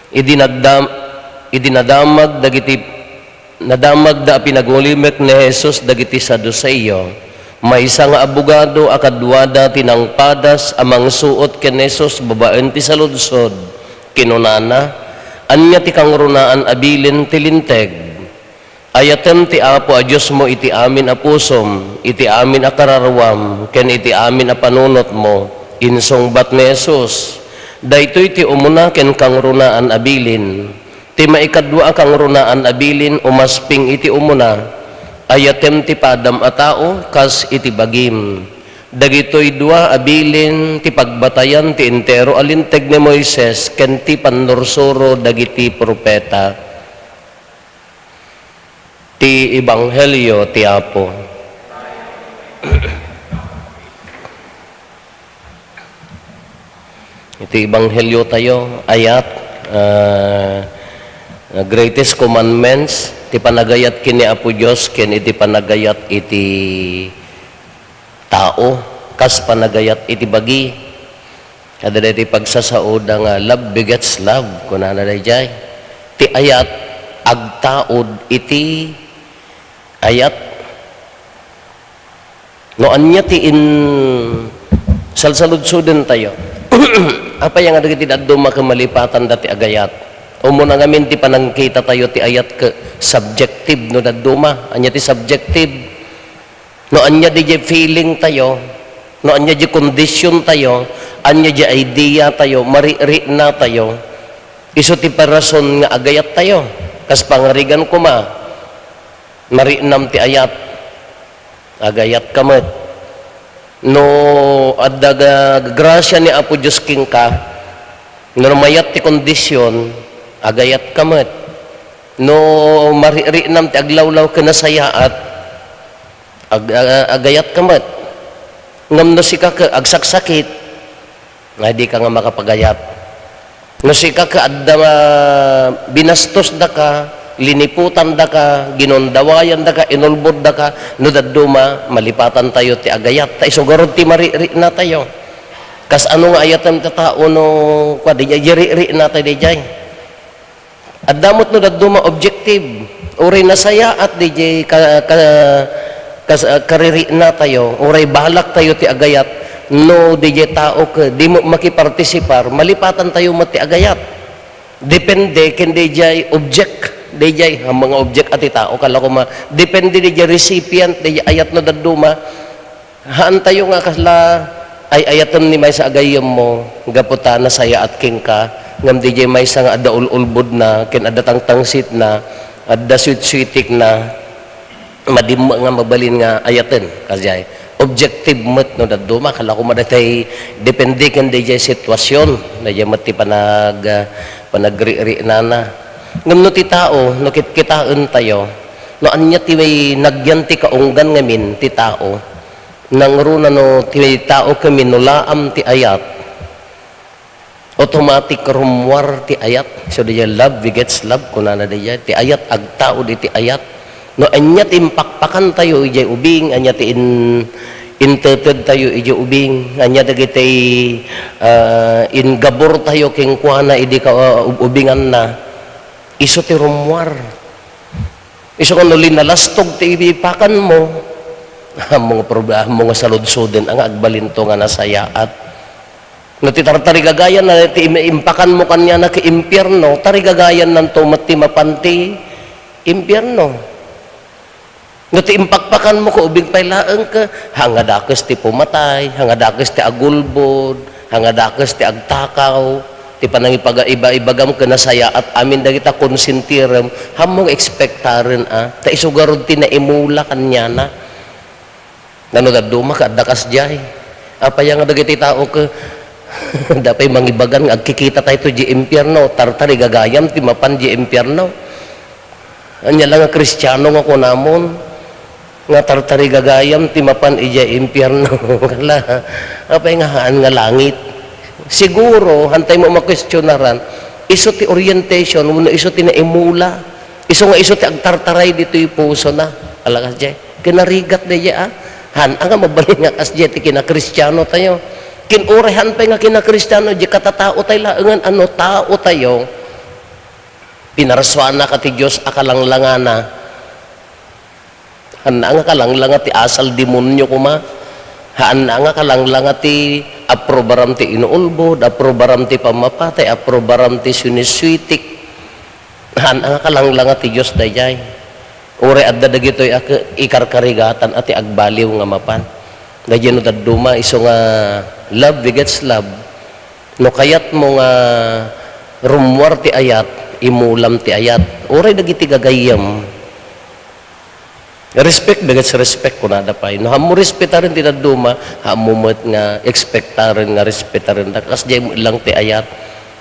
idi nagdam-, idi nadamag dagiti, nadamagda a pinagulimek ni Jesus dagiti Saduseo. Maysa nga abogado a kaduada ti nangpadas a mangsuot ken ni Jesus babaen ti saludsod. Kinunana, "Ania ti kangrunaan a bilin ti Linteg? 'Ayatem ti Apo a Diosmo iti amin a pusom, iti amin a kararuam, ken iti amin a panunotmo," insungbat ni Jesus. Daytoy ti umuna ken kangrunaan a bilin. Ti maikadua a kangrunaan a bilin umasping iti umuna, "Ayatem ti padam a tao kas iti bagim." Dagitoy dua a bilin ti pagbatayan ti entero a Linteg ni Moises ken ti pannursuro dagiti profeta. Ti Ebanghelio ti Apo. Iti Ebanghelio tayo, ayat, ah, greatest commandments, ti panagayat ken ni Apo Dios ken iti panagayat iti tao, kas panagayat iti bagi. Kada daytoy pagsasaoda nga love begets love, kunana daydiay. Ti ayat, agtaud iti ayat. No ania ti in-, salsaludsoden tayo. Apay nga dagiti dadduma ket malipatan da ti agayat? Umuna ngamin ti panangkita tayo ti ayat ket subjective no dadduma. Ania ti subjective? No ania di feeling tayo, no ania di condition tayo, ania di idea tayo, marikna tayo, isu ti parason nga agayat tayo. Kas pangarigan koma, mariknam ti ayat, agayat ka met. No adda ga-, grasia ni Apo Dios kenka, no mayat ti kondisyon, agayat ka met. No mariknam ti aglawlaw ken nasayaat, ag-, a-, agayat ka met. Ngem no sika ket agsaksakit, ay di ka nga makapagayat. No sika ket adda ma-, binastos daka, liniputan daka, ginundawayan daka, inulbod daka, no dadduma, malipatan tayo ti agayat. Ta isu garud ti marikna tayo. Kas ano nga ayaten ti tao no, kua, di, di rikna tayo di jay. Adda met no dadduma objective. Uray nasayaat di jay ka, ka, kas-, karirikna tayo, uray balak tayo ti agayat, no di jay tao ket di mo makipartisipar, malipatan tayo met ti agayat. Depende ken di jay object, di jay, ha, mga object a ti tao, kala ko ma-, depende di jay recipient, di jay ayat no dadduma. Haan tayo nga kasla ay-ayaten ni maysa a gayyemmo, gapu ta nasayaat kenka, ngem di jay maysa nga adda ul-ulbodna, ken adda tangtangsitna, adda suit-suitikna, madimma nga mabalin nga ayaten, kasjay. Objective met no dadduma, kala ko ma datay depende ken di jay sitwasion, di jay met ti panag-, panagriknana. Ngem no ti tao, no kitkitaen tayo, no ania ti may nagyan ti kaunggan ngamin ti tao, nangruna no ti tao ken minulaam ti ayat, automatic rummuar ti ayat. So, di jay love begets love, kunana di jay, ti ayat agtaud iti ayat. No ania ti impakpakan tayo idiay ubing, ania ti in-, inteted tayo idiay ubing, ania dagiti, ah, inggabur tayo kenkuana idi ka-, ah, ub-, ubinganna, isu ti rummuar. Isu nga no linalastog ti ipakanmo, ammo nga prob-, ammo nga saludsoden a nga agbalinto nga nasayaat. No ti tartarigagayan na ti im-, impakanmo kaniana ket impierno, tarigagayan nanto met ti mapan ti impierno. No ti impakpakanmo ket ubing pay laeng ket, ha nga dakes ti pumatay, ha nga dakes ti agulbod, ha nga dakes ti agtakaw, ti panangipaga-, iba-ibagam ken nasayaat amin dagita konsentirem, ammo nga ekspektaren a, ta isu garud ti naimula kaniana. Nano dadduma ket adda kasdiay. Apay nga dagiti tao ket, da pay mangibagan nga agkikita tayo diay impierno, tartarigagayam ti mapan diay impierno. Ania la nga Kristiano nga kunamon, nga tartarigagayam ti mapan idiay impierno. Kala, apay nga haan nga langit? Siguro, hantay mo makuestionaran, isu ti orientation, wenno isu ti naimula, isu nga isu ti agtartaray ditoy pusona. Ala kasdiay, kinarigat daydiay, ah. Haan nga mabalin nga kasdiay ti kinakristiano tayo. Kin uray haan pay nga kinakristiano, di katatao tayo laengen, ano, tao tayo. Pinarsuana ka ti Dios a kalanglangana. Haanna nga kalanglanga ti asal demonio koma. Haanna nga kalanglanga ti aprobaram ti inuulbod, aprobaram ti pammapatay, aprobaram ti sinisuitik. Haanna nga kalanglanga ti Dios daydiay. Uray adda dagitoy a ke-, ikarkarigatan a ti agbaliw nga mapan. Daydiay no dadduma, isu nga love begets love. No kayatmo nga rummuar ti ayat, imulam ti ayat. Uray dagiti gagayyem. Respect begets respect, kunada pay. No, ammo respetaren ti dadduma, ammo met nga ekspektaren nga respetaren. Kasdiay lang ti ayat.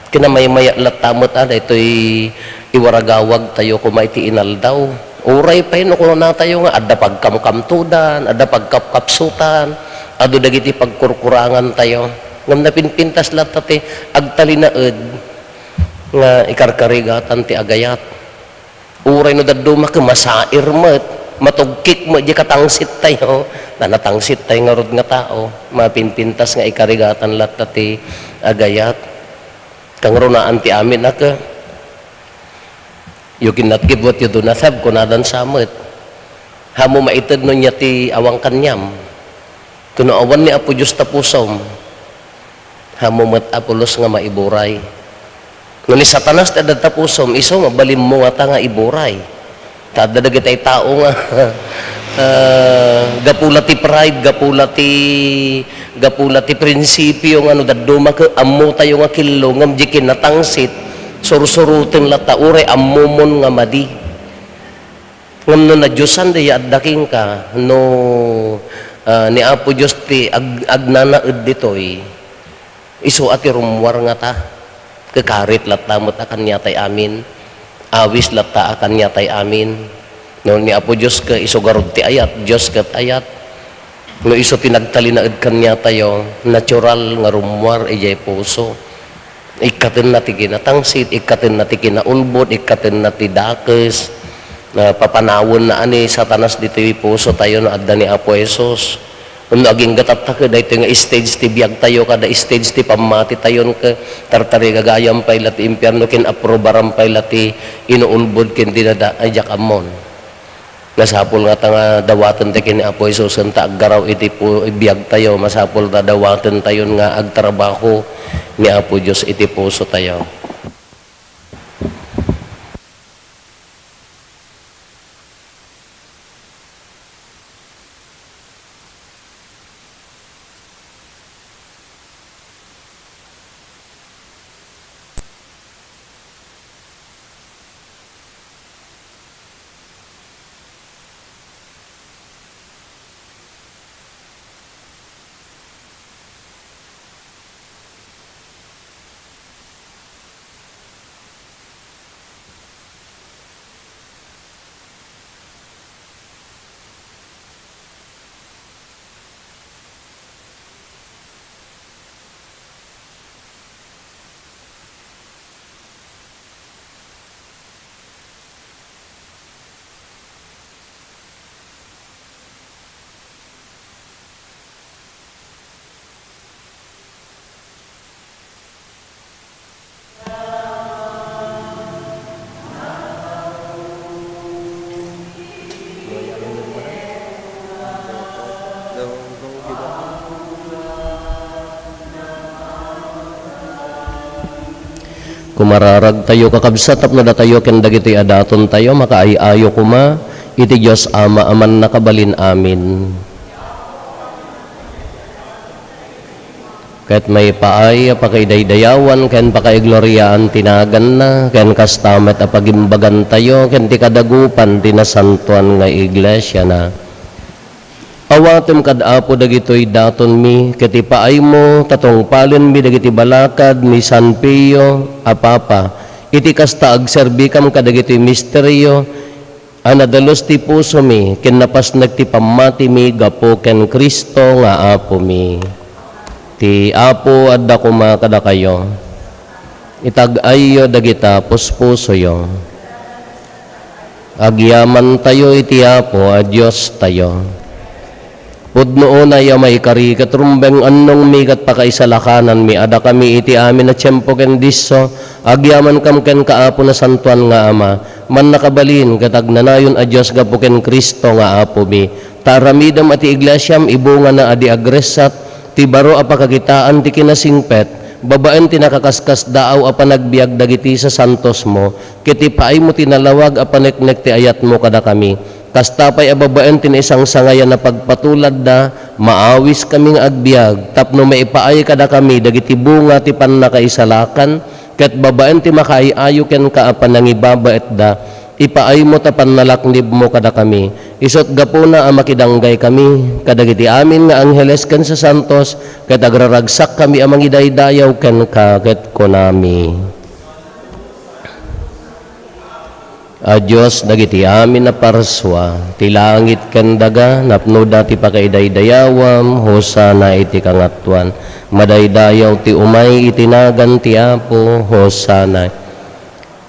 Kinamaymaya latta met a daytoy iwaragawag tayo koma iti inaldaw. Uray pay no kunana tayo nga adda pagkamkamtodan, adda pagkapkapsutan, adu dagiti pagkurkurangan tayo. Ngem napinpintas latta ti agtalinaed nga ikarkarigatan ti agayat. Uray no dadduma ket masair met, matugkik met di katangsit tayo, na natangsit tayo ngarud nga tao, mapinpintas nga ikarigatan latta ti agayat. Kangrunaan ti amin a ke, "You cannot give what you do not have," kunadan sa met. Ammo maited no ania ti awan kaniam. Ken no awan ni Apo Dios ta pusom, ammo met a pulos nga maiburay. No ni Satanas ti adda ta pusom, isu mabalinmo ngata nga iburay. Ta adda dagiti tao nga, ah, gapu la ti pride, gapu la ti, gapu la ti prinsipio nga no dadduma ket ammo tayo nga killo, ngem di kinatangsit, sursuroten latta uray ammomon nga madi. Ngem no nadiosan daydiay adda kenka, no, ah, ni Apo Dios ti ag-, agnanaed ditoy, isu a ti rummuar ngata. Kakarit latta met a kaniatay amin. Awis latta a kaniatayo amin. No ni Apo Dios ket isu garud ti ayat, Dios ket ayat. No isu ti nagtalinaed kaniatayo, natural nga rummuar idiay puso. Ikkatenna ti kinatangsit, ikkatenna ti kinaulbod, ikkatenna ti dakes. Ah, papanawenna a ni Satanas ditoy pusotayo no adda ni Apo Jesus. Wenno agingga tatta ket daytoy nga stage ti biagtayo kada stage ti pammatitayon ket tartarigagayam pay la ti impierno ken aprobaram pay la ti inuulbod ken dinada-, ay, diak ammon. Masapul ngata nga dawaten ti ken ni Apo Jesus ta aggaraw iti pu-, biagtayo. Masapul ta dawatentayon nga agtrabaho ni Apo Dios iti pusotayo. Kumararagtayo, kakabsat, tapno datayo ken dagitoy a datontayo makaay-ayo koma iti Dios Ama a Mannakabalin Amin. Ket maipaay a pakaidaydayawan ken pakaigloriaan ti naganna, ken kasta met a pagimbagantayo ken ti kadagupan ti nasantoan nga iglesiana. Awatem kad Apo dagitoy datonmi, ket ipaaymo ta tungpalenmi dagiti balakad ni San Pio a Papa, iti kasta agserbikam kadagitoy misterio, a nadalus ti pusomi ken napasnek ti pammatimi gapu ken Cristo nga Apomi. Ti Apo adda koma kadakayo. Itag-ayyo dagita puspusoyo. Agyamantayo iti Apo a Diostayo. Pudno unay a maikari ket rumbeng annongmi ket pakaisalakananmi a dakami iti amin a tiempo ken disso, agyamankam kenka, Apo Nasantoan nga Ama, mannakabalin ket agnanayon a Dios gapu ken Cristo nga Apomi. Ta aramidem a ti iglesiam ibungana a di agressat, ti baro a pakakitaan ti kinasingpet, babaen ti nakaskasdaaw a panagbiag dagiti sasantosmo, ket ipaaymo ti nalawag a paneknek ti ayatmo kadakami. Kasta pay a babaen ti naisangsangayan a pagpatuladda, maawiskami nga agbiag tapno maipaay kadakami dagiti bunga ti pannakaisalakan, ket babaen ti makaay-ayo kenka a panangibabaetda, ipaaymo ta pannalaknibmo kadakami. Isut' gapuna a makidanggaykami kadagiti amin nga angheles ken sasantos, ket agraragsakkami a mangidaydayaw kenka ket kunami. A Dios dagiti amin a parsua, ti langit ken daga, napnoda ti pakaidaydayawam, Hosanna iti kangatoan. Madaydayaw ti umay iti nagan ti Apo, Hosanna.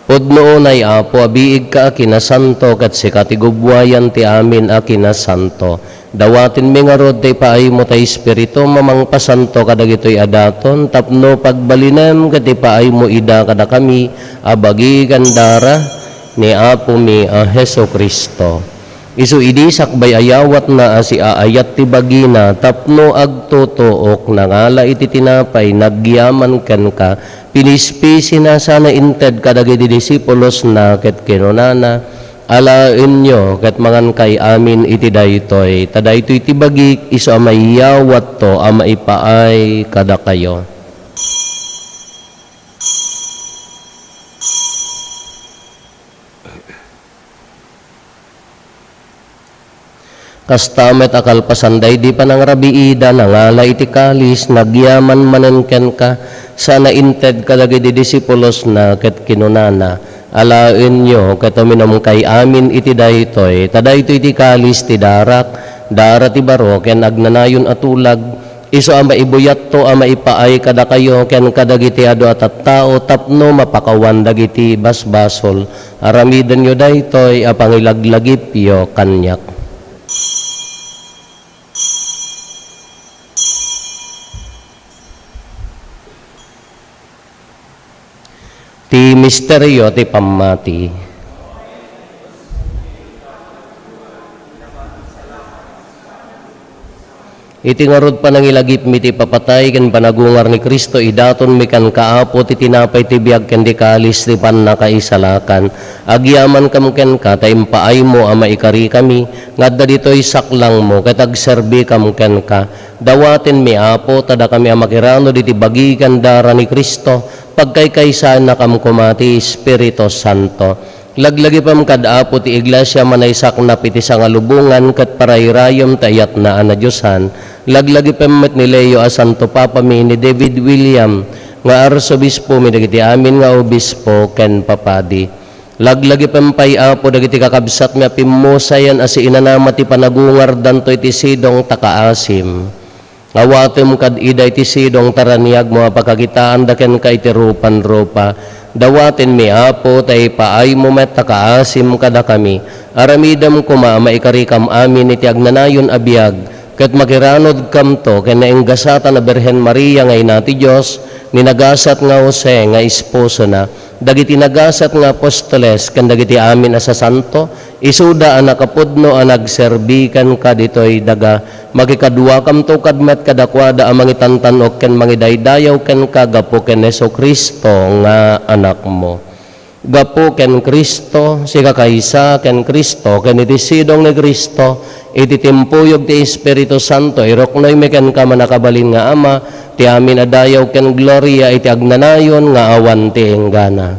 Pudno unay, Apo, a biigka a kinasanto, ket sika ti gubbuayan ti amin a kinasanto. Dawatenmi ngarud ti ipaaymo ta Espiritu a mangpasanto kadagitoy a daton tapno pagbalinem ket ipaaymo ida kadakami a bagi ken dara ni Apomi a Jesu-Cristo. Isu idi sakbay a yawatna a siaayat ti bagina tapno agtutuok, nangala iti tinapay, nagyaman kenka, pinispisina sana inted kadagiti disipulosna ket kinunana, Alaenyo ket mangankay amin iti daytoy, ta daytoy ti bagik, isu a maiyawatto a maipaay kadakayo. Kasta met a kalpasan daydi panangrabiida, nangala iti kalis, nagyaman manen kenka, sana inted kadagiti disipulosna ket kinunana, Alaenyo ket uminumkay amin iti daytoy, ta daytoy ti kalis ti darak, dara ti baro ken agnanayon a tulag, isu a maibuyatto a maipaay kadakayo ken kadagiti adu a tattao tapno mapakawan dagiti basbasol. Aramidenyo daytoy a pangilaglagipyo kaniak. Ti misterio ti pammati. Iti ngarud panangilagipmi ti ipapatay ken panagungar ni Cristo, idatonmi kenka, Apo, ti tinapay ti biag ken ti kalis ti pannakaisalakan. Agyamankam kenka ta impaaymo a maikarikami nga adda ditoy saklangmo ket agserbikam kenka. Dawatenmi, Apo, ta dakami a makiranod iti bagi ken dara ni Cristo, pagkaykaysaennakam koma ti Espiritu Santo. Laglagipem kad Apo ti Iglesia a naisaknap iti sangalubongan ket parairayem ti ayatna a nadiosan. Laglagipem met ni Leo a Santo Papami, ni David William nga Arsobispomi, dagiti amin nga obispo ken papadi. Laglagipem pay, Apo, dagiti kakabsatmi a pimmusayan a siinanama ti panagungardanto iti sidong ta kaasim. Awatem kad ida iti sidong ta raniagmo a pakakitaanda kenka iti rupan-rupa. Dawatenmi, Apo, ta ipaaymo met a kaasim kadakami. Aramidem koma a maikarikam amin iti agnanayon a biag, ket makiranodkamto ken naenggasatan a Birhen Maria nga Ina ti Dios, ni nagasat nga Jose nga esposona, dagiti nagasat nga apostoles, ken dagiti amin a sasanto, isuda a nakapudno a nagserbi kenka ditoy daga. Makikaduakamto kad met kadakuada a mangitantan-ok ken mangidaydayaw kenka gapu ken Jesu-Cristo nga Anakmo. Gapu ken Cristo, sikakaysa ken Cristo, ken iti sidong ni Cristo, iti timpuyog ti Espiritu Santo, iruknoymi kenka, mannakabalin nga Ama, ti amin a dayaw ken gloria iti agnanayon nga awan ti inggana.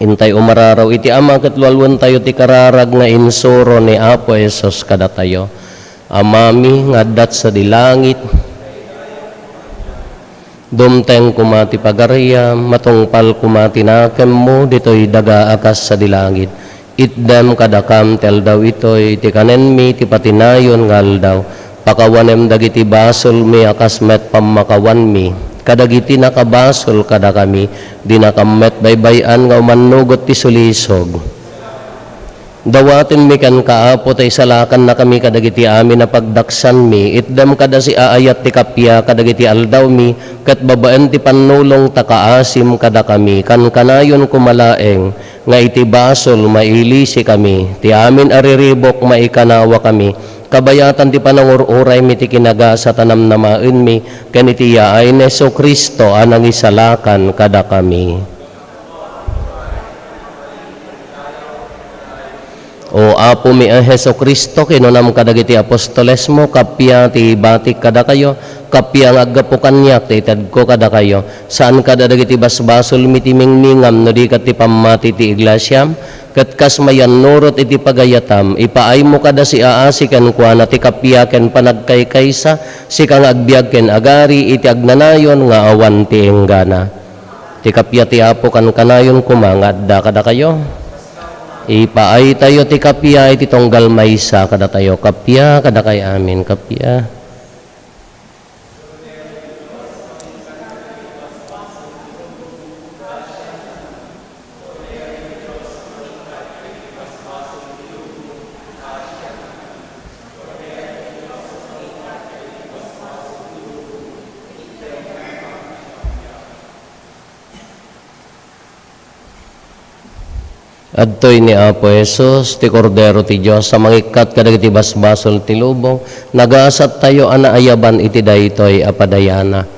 Intay umararaw iti Ama ket lualuentayo ti kararag nga insuro ni Apo Jesus kadatayo. Amami nga adda sadi langit, dumteng koma ti pagariam, matungpal koma ti nakemmo ditoy daga a kas sadi langit. Itdem kadakam ti aldaw itoy ti kanenmi ti patinayon nga aldaw. Pakawanem dagiti basolmi a kas met pammakawanmi kadagiti nakabasol kadakami. Dinakam met baybay-an nga umannugot ti sulisog. Dawatenmi kenka, Apo, ta isalakannakami kadagiti amin a pagdaksanmi. Itdem kad a siaayat ti kappia kadagiti aldawmi, ket babaen ti pannulong ta kaasim kadakami. Kankanayon koma laeng nga iti basol mailisikami. Ti amin a riribuk maikanawakami. Kabayatan ti panangur-uraymi ti kinagasat a namnamaenmi, ken iti yaay ni Jesu-Cristo a nangisalakan kadakami. O Apomi a Jesu-Cristo, kinunam kadagiti apostolesmo, kappia ti ibatik kadakayo, kappia nga aggapu kaniak ti itedko kadakayo. Saan kad a dagiti basbasolmi ti mingmingam no di ket ti pammati ti iglesiam, ket kas mayannurot iti pagayatam, ipaaymo kad a siaasi kenkuana ti kappia ken panagkaykaysa, sika nga agbiag ken agari iti agnanayon nga awan ti inggana. Ti kappia ti Apo kankanayon koma nga adda kadakayo. Ipaaytayo ti kappia iti tunggal maysa kadatayo. Kappia kadakay amin. Kappia. Adtoy ni Apo Jesus, ti Kordero ti Dios, a mangikkat kadagiti basbasol ti lubong. Nagasattayo a naayaban iti daytoy a padayana.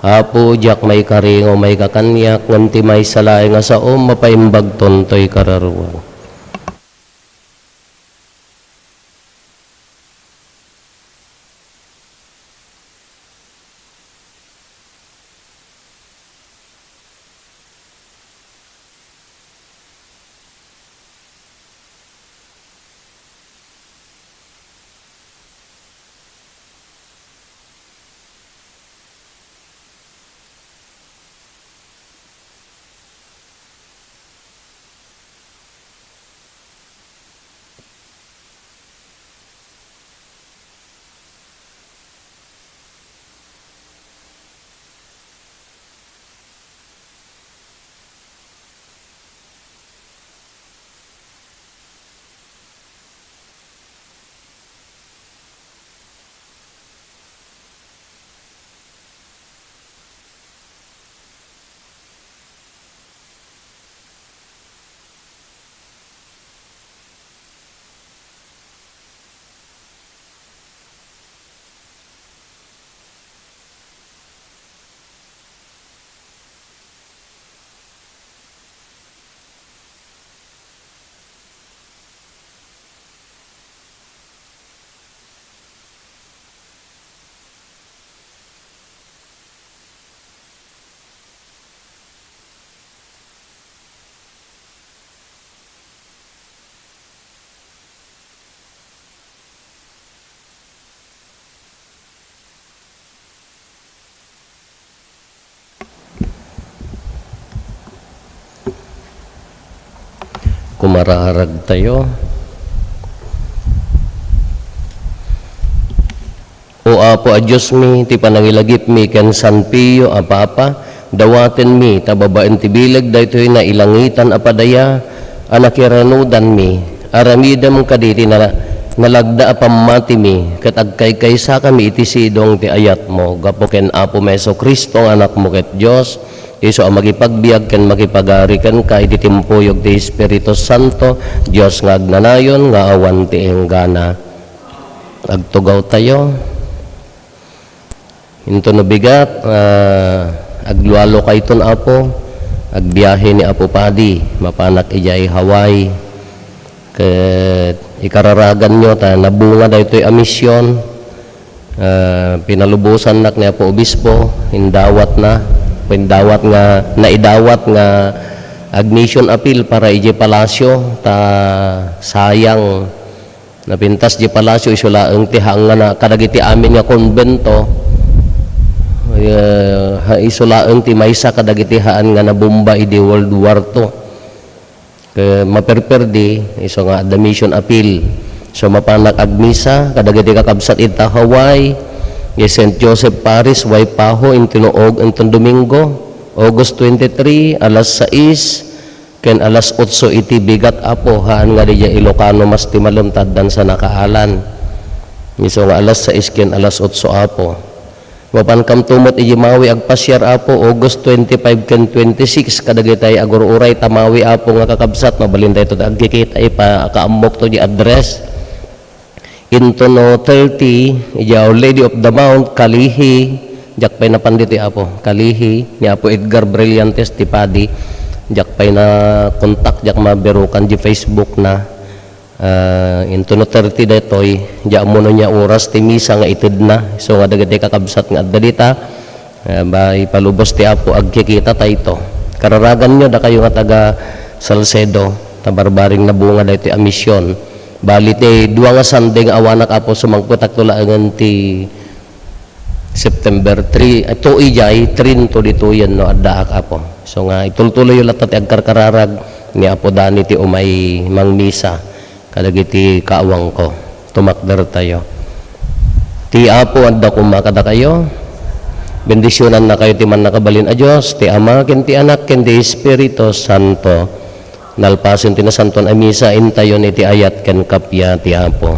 Apo, diak maikari nga umayka kaniak, ngem ti maysa laeng a saom, mapaimbagton toy kararuayo. Kumararagtayo. O Apo a Diosmi, ti panangilagipmi ken San Pio a Papa, dawatenmi ta babaen ti bileg daytoy nailangitan a padaya a nakirenudanmi. Aramidem kadi ti na-, nalagda a pammatimi, ket agkaykaysakami iti sidong ti ayatmo. Gapu ken Apomi Jesu-Cristo nga Anakmo ket Dios, isu a makipagbiag ken makipagari kenka iti timpuyog ti Espiritu Santo, Dios nga agnanayon, nga awan ti inggana. Agtugawtayo. Intono bigat, ah, aglualokayton, Apo. Agbiahe ni Apo Padi, mapanak idiay Hawaii. Ket ikararaganyo ta nabunga daytoy a mision. Ah, pinalubosannak ni Apo Obispo, indawatna, indawat nga, naidawat nga ag-mission appeal para idiay palasyo, ta sayang, napintas diay palasyo, isu laeng ti haan nga na, kadagiti amin nga konbento, eh, ha, isu laeng ti maysa kadagiti haan nga nabomba idi World War Two. Ket maperperdi, isu nga adda mission appeal. So, mapanak agmisa kadagiti kakabsat ita Hawaii, iti Saint Joseph Parish, Waipahu, inton Og-, inton Domingo, August twenty-three, alas sais, ken alas otso iti bigat, Apo, haan nga diay Ilocano Mass ti malem ta addan sa nakaalan. Isu nga alas sais ken alas otso, Apo. Mapankamto met iti Maui agpasiar, Apo, August twenty-five ken twenty-six, kadagitay agur-uray ta Maui, Apo, nga kakabsat, mabalin daytoy ti agkikita, ipakaammokto ti address. Intono thirty, iti Our Lady of the Mount, Kalihi, diak pay napan ditoy, Apo, Kalihi, ni Apo Edgar Brillantes ti padi, diak pay na-contact, diak mabirukan di Facebook na. Ah, intono thirty daytoy, diak ammo no ania oras ti misa nga itedna. So, nga dagiti kakabsat nga adda dita, ah, ba, ipalubos ti Apo, agkikita tayto. Kararaganyo, dakayo nga taga Salcedo, ta barbareng nabunga daytoy a mission. Bali, ti dua nga Sunday nga awanak, Apo, sumangpetakto laengen ti September three, ah, two idiay, three to ditoyen no addaak, Apo. So nga, itultuloyyo latta ti agkarkararag ni Apo Dani ti umay mangmisa kadagiti kaawangko. Tumakdertayo. Ti Apo adda koma kadakayo. Bendisionannakayo ti Mannakabalin a Dios, ti Ama, ken ti Anak, ken ti Espiritu Santo. Nalpasen ti Nasantoan a Misa, intayon iti ayat ken kappia ti Apo.